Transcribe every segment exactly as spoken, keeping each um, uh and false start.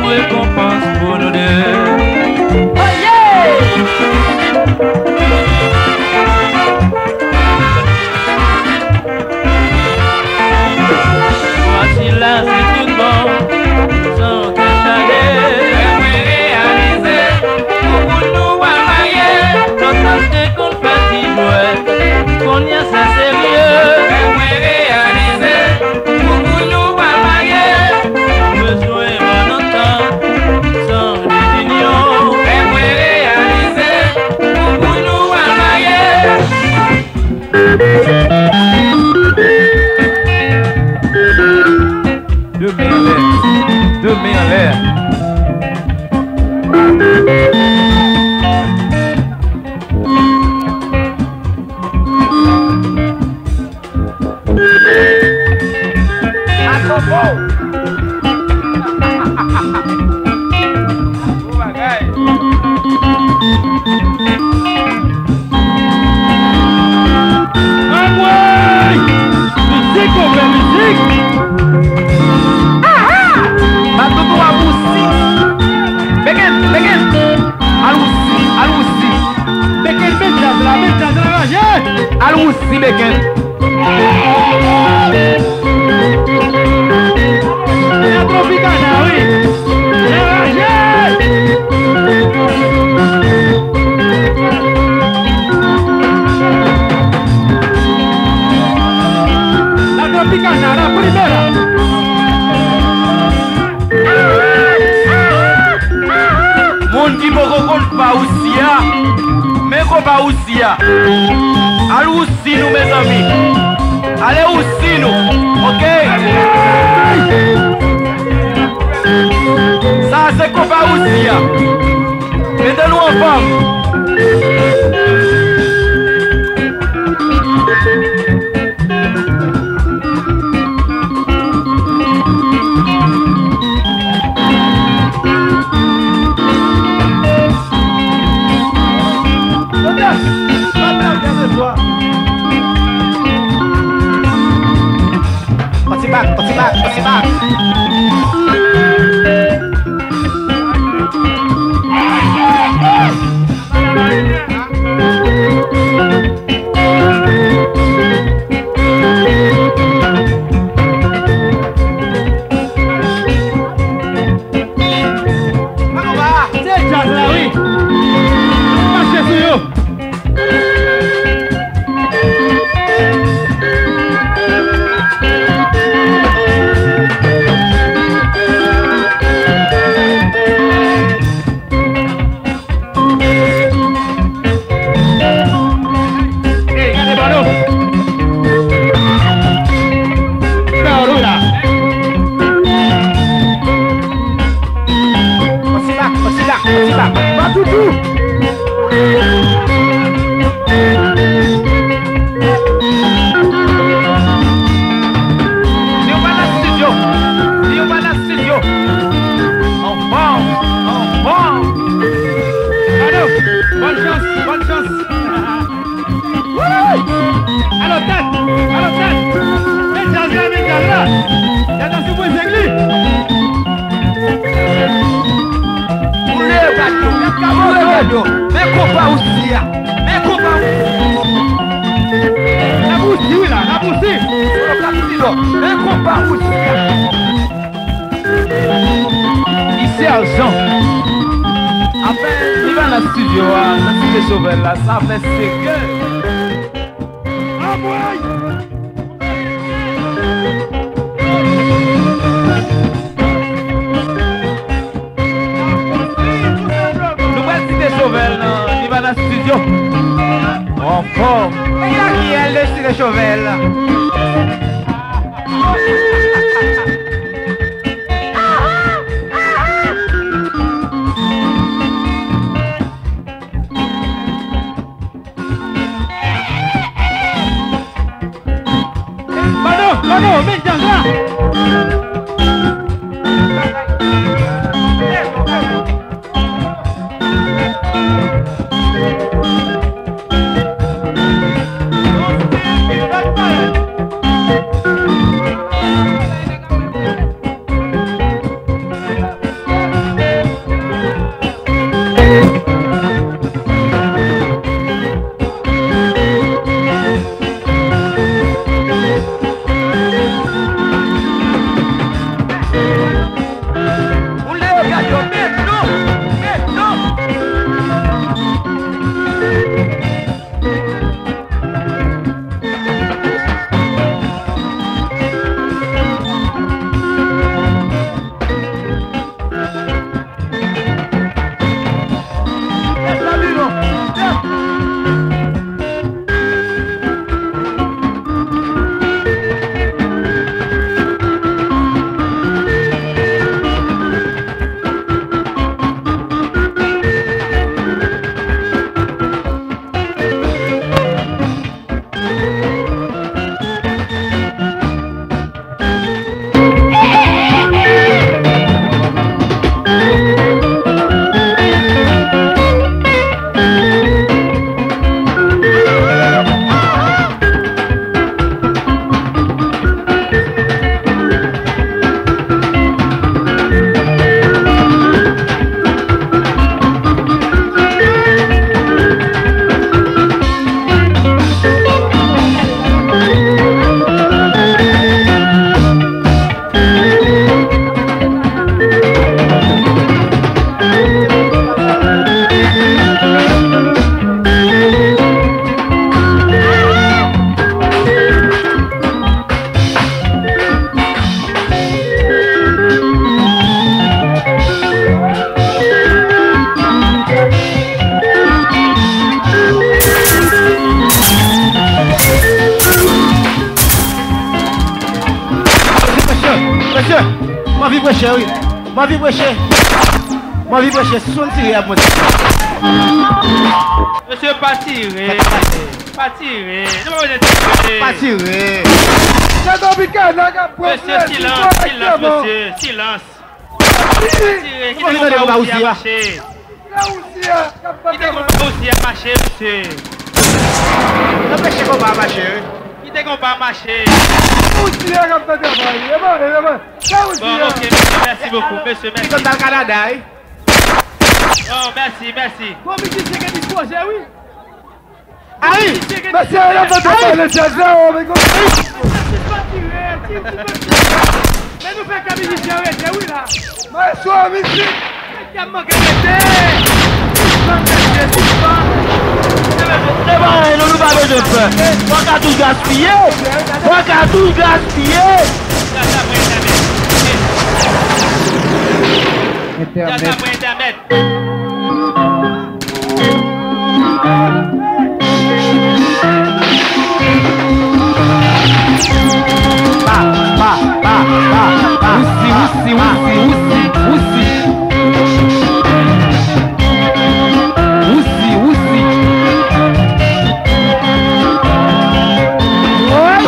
rekonpans pou nou de. Fwa sila se tout bon, san kè chale. Lè mwen reyalize, pou, pou nou pral marye, lontan te konn fè ti jwèt, kounye a se serye. Lè mwen reyalize, pou, pou nou pral marye, bezwen ban nou tan, san divinyon. Lè mwen reyalize, pou, pou nou pral marye. De men anlè. De men anlè. Atò fò. Anmwey! Mizik, konpè, mizik! Aha! Batoto ap wousi. Beken, beken. Al wousi, al wousi. Beken, men djaz la, men djaz la, raje! Al wousi, Beken. Se Tropicana, wi. Raje! La Tropicana, la primera. Moun ki poko konn pa wousi a, men konpa wousi a. Al wousi nou, mezanmi. Ale wousi nou, oke? Sa a se konpa wousi a. Mete nou anfòm. Pati bak, pati bak, pati bak. Se djaz la, wi. Mache sou yo. Ey, gade Bado! Bado la! Pase la, pase la, pase la! Bado tou! Li pa nan estidyo! Li pa nan estidyo! Anfòm! Anfòm! Alo! Bòn chans! Bòn chans! Wouy! Alo tèt! Alo tèt! Men djaz la, men djaz la! Gade sou mwen, Zegli! Boule gad yo! Boule gad yo! Men konpa wousi a! Men konpa wousi! N ap wousi wi la, n ap wousi! Men konpa wousi a! Li sèjan. Anfen, li pa nan estidyo a, nan Site Chovèl la, sa fè seke. Anmwey! Nou pral Site Chovèl nan, li pa nan estidyo. Anfòm. E a ki el de Site Chovèl? Bado, Bado, men djaz la! M anvi preche, wi. M anvi preche. M anvi preche. Si w tire, y ap monte. Mesye, pa tire. Pa tire. Nou pa bezwen tire. Pa tire. Mesye, silans, silans, mesye, silans. Pa tire. Kite konpa Rousi a mache. Kite konpa Rousi a mache, mesye. Anpeche konpa a mache, wi. Kite konpa a mache. Bon, ok, mesye, mèsi bokou, mesye, mèsi. Bon, mèsi, mèsi. Bon, mizisyen gen dispoze, wi. Ayi! Mesye, yo fè pale tèt la, o, men kon. Mesye, sispann tire, tire, tire, tire. Men nou fè kè mizisyen rete, wi, la. Maestro, mizik! Mesye ap manke rete! Sispann, mesye, sispann! E pa anyen, non, nou pa bezwen pè. Fò katouch gaspiye! Fò katouch gaspiye! Entènèt. Pa, pa, pa, pa, pa. Wousi, wousi, wousi, wousi, wousi. Wousi, wousi. Woy!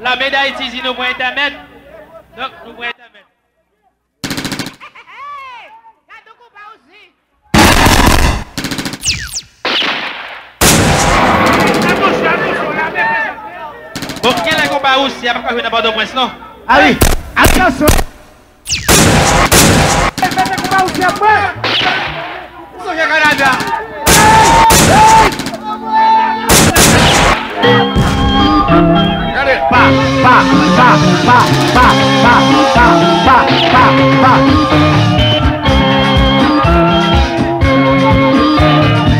Lame Dayiti di nou pran entènèt. Donk, nou pran entènèt. Bon, genlè konpa Rousi a pa ka jwe nan Pòtoprens, non? Ayi! Atansyon! Mete konpa Rousi a pran! Sonje Kanada. Gade, pa, pa, pa.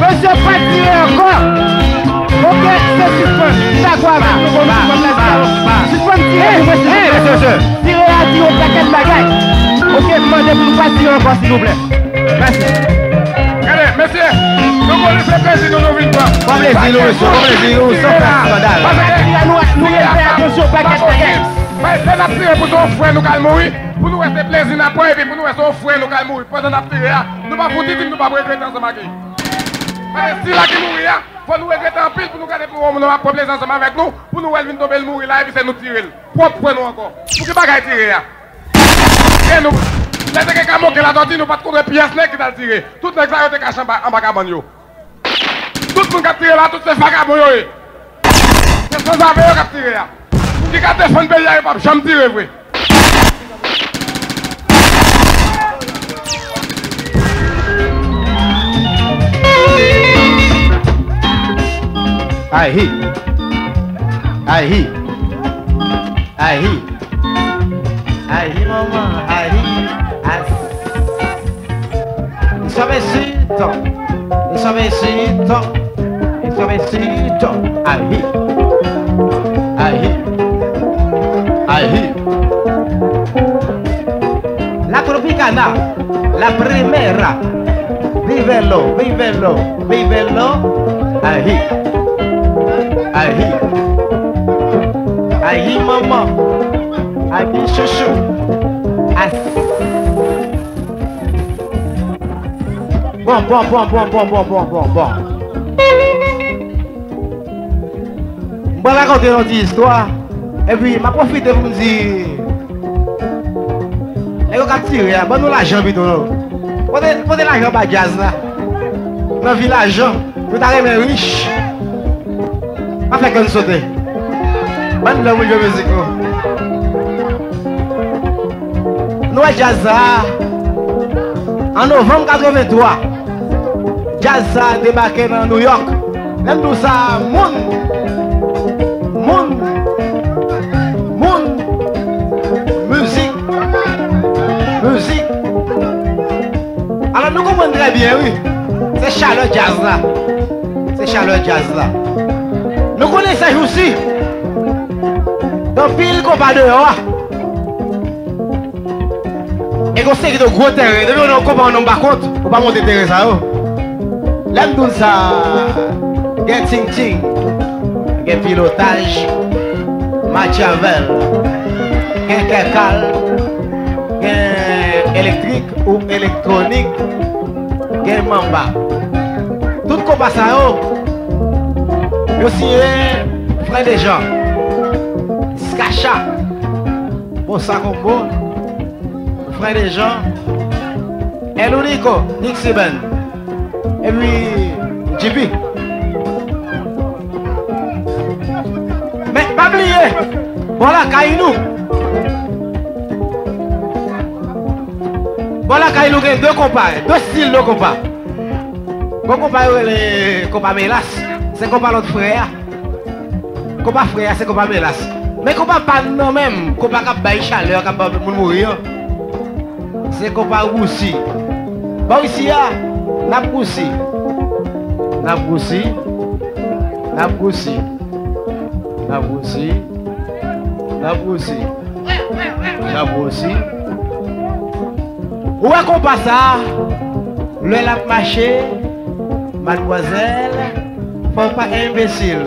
Mesye, pa tire ankò. Ok, se sispann. M dakò avèk nou, bon, nou sispann la. Sispann tire pou mwen, silvouplè. Tire a di yon pakèt bagay. Ok, m mande pou nou pa tire ankò, silvouplè. Mèsi. Gade, mesye, nou konn se plezi nou, nou vin pran. Pran plezi nou, mesye, pran plezi nou, san fè eskandal. Paske nou, nou vin fè atansyon, pakèt bagay. Men, lè n ap tire pou se yon frè nou k al mouri, pou nou wè se plezi n ap pran, epi pou nou wè se yon frè nou k al mouri. Pandan n ap tire a, nou pa fouti di m nou p ap regrete ansanm ak li. Paske sila ki mouri a, fò nou regrete anpil pou nou gade pou yon moun ap pran plezi ansanm avèk nou, pou nou wè l vin tonbe, l mouri la, epi se nou k tire l. Pwòp frè nou ankò. Pou ki bagay tire a? E nou, lè te gen Kamoken Latòti, nou pa t konn wè pyès nèg ki t al tire. Tout nèg sa yo te kache anba, anba kabann yo. Tout moun k ap tire la, tout se vagabon yo ye. Se sanzave yo k ap tire a. Moun ki ka defann peyi a, yo p ap janm tire vre. Ahi. Ahi. Ahi. Ahi, manman, ahi. As. Suavecito, suavecito, suavecito. Ají, ají, ají. La Tropicana, la primera. Vívelo, vívelo, vívelo. Ají, ají. Ají, mamá. Ají, chuchu. As- Bon, bon, bon, bon. M pral rakonte yon ti istwa, epi m ap pwofite pou m di, nèg yo k ap tire a, ban nou lajan pito non. Pote, pote lajan ba djaz la. N anvi lajan. Nou ta renmen rich. Pa fè kè n sote. Ban lòm nou jwe mizik nou. Nou wè djaz sa a, an novanm katrevenntwa, djaz sa a debake nan Nouyòk. Lè m di w sa, moun, moun, moun, mizik, mizik. Alò, nou konprann trè byen, wi. Se chalè djaz la. Se chalè djaz la. Nou konnen sèjousi, gen anpil konpa deyò a. E gen yon seri de gwo teren. Depi w nan yon konpa, yon nonm pa kont, ou pa monte teren sa yo. Lè m di w sa, gen ting-ting, gen pilotaj, matyavel, gen kèkal, gen elektrik ou elektwonik, gen manba. Tout konpa sa yo, yo siyen Frè Dejan, Skacha, Bossa Combo, Frè Dejan, El Unico, Dixie Band, epi J P. Men pa bliye, bò lakay nou. Bò lakay nou gen de konpa, de stil de konpa. Gon konpa yo rele konpa Melas, se konpa lòt frè a. Konpa frè a, se konpa Melas. Men konpa pa n nan menm, konpa k ap bay chalè, k ap bay moun mouri an, se konpa Wousi. Bò isi a, n ap wousi. N ap wousi. N ap wousi. N ap wousi. N ap wousi. N ap wousi. Ou wè konpa sa a, lè l ap mache, madmwazèl, fò w pa enbesil,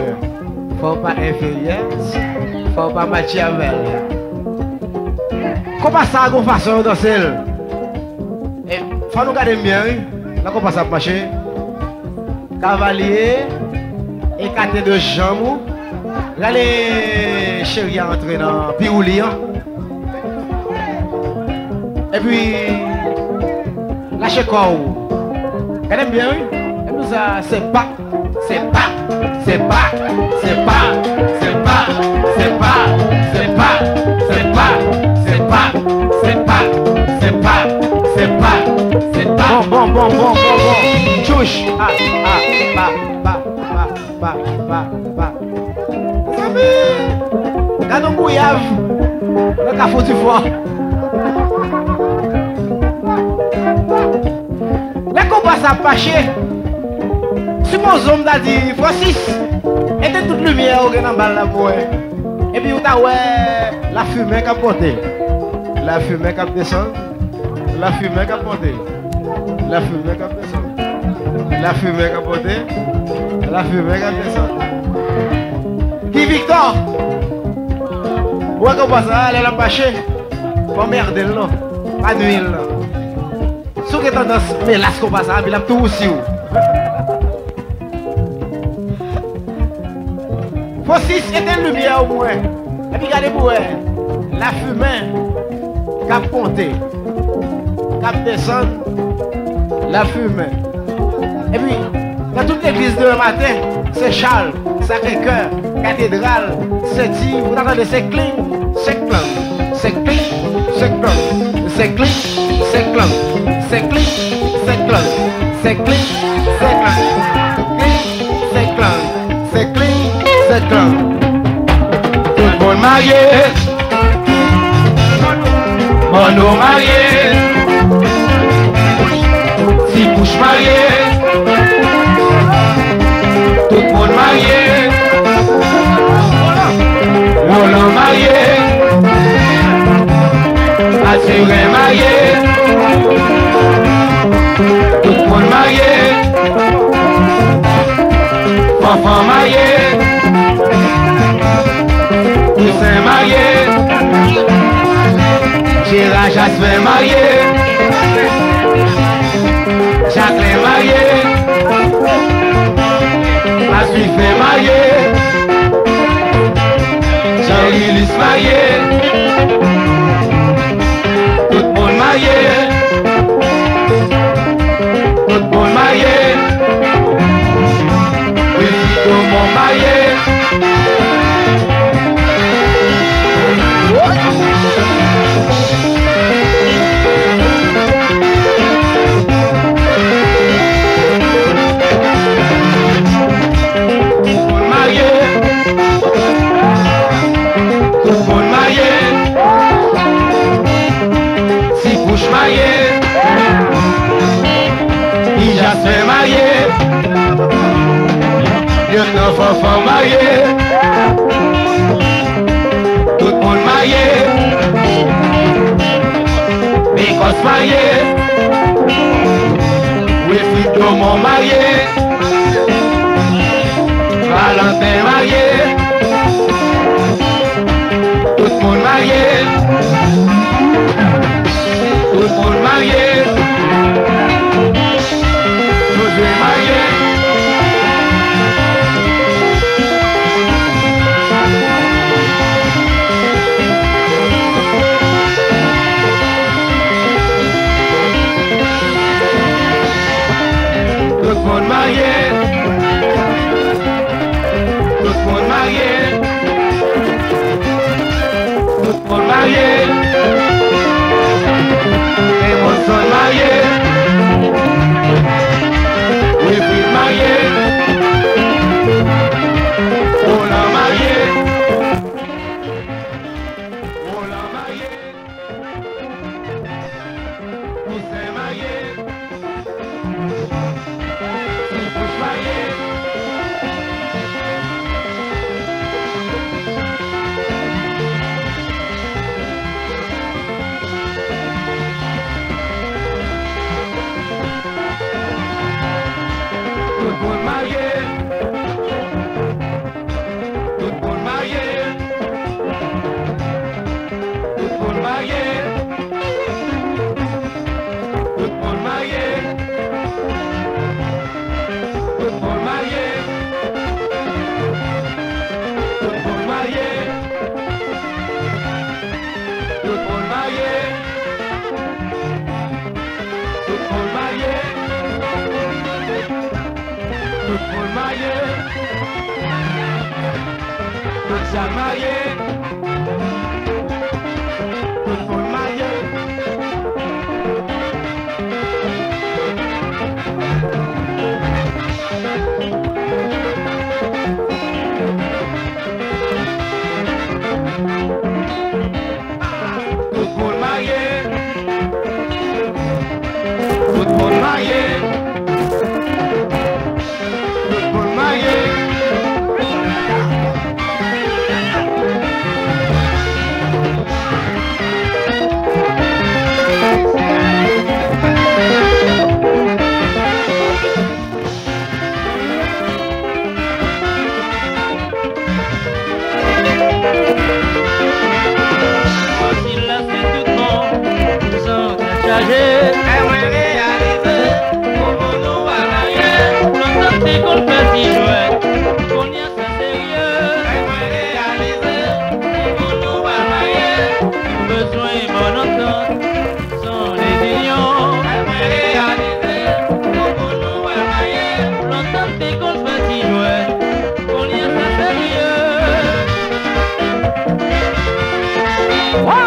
fò w pa enferyè, fò w pa matyavel. Konpa sa a gon fason yo danse l. E fò nou gade m byen, wi, nan konpa sa ap mache. Kavalye, ekate de janm ou. Rale cheri a antre nan piwouli an. Epi, lache kò w. Gade m byen, wi. Epi sa, se pa, se pa, se pa, se pa, se pa, se pa, se pa, se pa, se pa, se pa, se pa, se pa, se pa, se pa, se pa. Bon, bon, bon, bon, bon, bon. Tchouch. Ah, ah, pa, pa, pa, pa, pa, pa. Mezanmi, gade yon gouyav nan Kafou Difò. Lè konpa sa ap mache, sipoze m ta di, Francis, etenn tout limyè ou gen nan bal la pou mwen. Epi ou ta wè lafimen k ap monte, lafimen k ap desann, lafimen k ap monte, lafimen k ap desann, lafimen k ap monte, lafimen k ap desann. Guy Victor, ou wè konpa sa, lè l ap mache, pa anmède l non, pa nui l non. Si w gen tandans melas konpa sa, epi l ap tou wousi w. Francis, etenn limyè ou mwen. Epi gade pou wè lafimen k ap monte, k ap desann, lafimen. Epi, nan tout legliz demen maten, Sen Chal, Sakre Kè, Katedral, Senti, ou ta tande se kling, se klang, se kling, se klang, se kling, se klang, se kling, se klang, se kling, se klang, kling, se klang, se kling, se klang. Tout moun marye. Mòno marye, Ti Kouch marye, tout moun marye, Roland marye, Mathurin marye, tout moun marye, Fanfan marye. Toussaint marye, Gérard Jasmin marye, Jacquelin marye, Maswifen marye, Jean Ulysse marye, tout moun marye, tout moun marye. Lyetnan Fanfan marye. Tout moun marye. Bèkòs marye. Wilfrid Domon marye. Valentin marye. Tout moun marye. Tout moun marye. Josué marye. Tout moun marye. Tout moun marye. Tout moun marye. Emonson marye. Wilfrid marye. Roland marye. Roland marye. Kouzen marye. Ti bouch marye. Tout moun marye. Tout moun marye. Tout moun marye. Tout moun marye. Tout moun marye. Tout moun marye. Tout moun marye. Tout moun marye. Tout moun marye. Tout sa marye. Tout moun marye. Tout moun marye. Tout moun marye. Tout moun marye. Fasil la se tout bon, san tèt chaje. Lè mwen reyalize, kòman nou pa marye. Lontan m te konn fè ti jwèt, kounye a sa serye. Lè mwen reyalize, kòman nou pa marye. Nou bezwen bòn antant. San rezilyon. Lè mwen reyalize, kòman nou pa marye. Lontan m te konn fè ti jwèt, kounye a sa serye. Wa!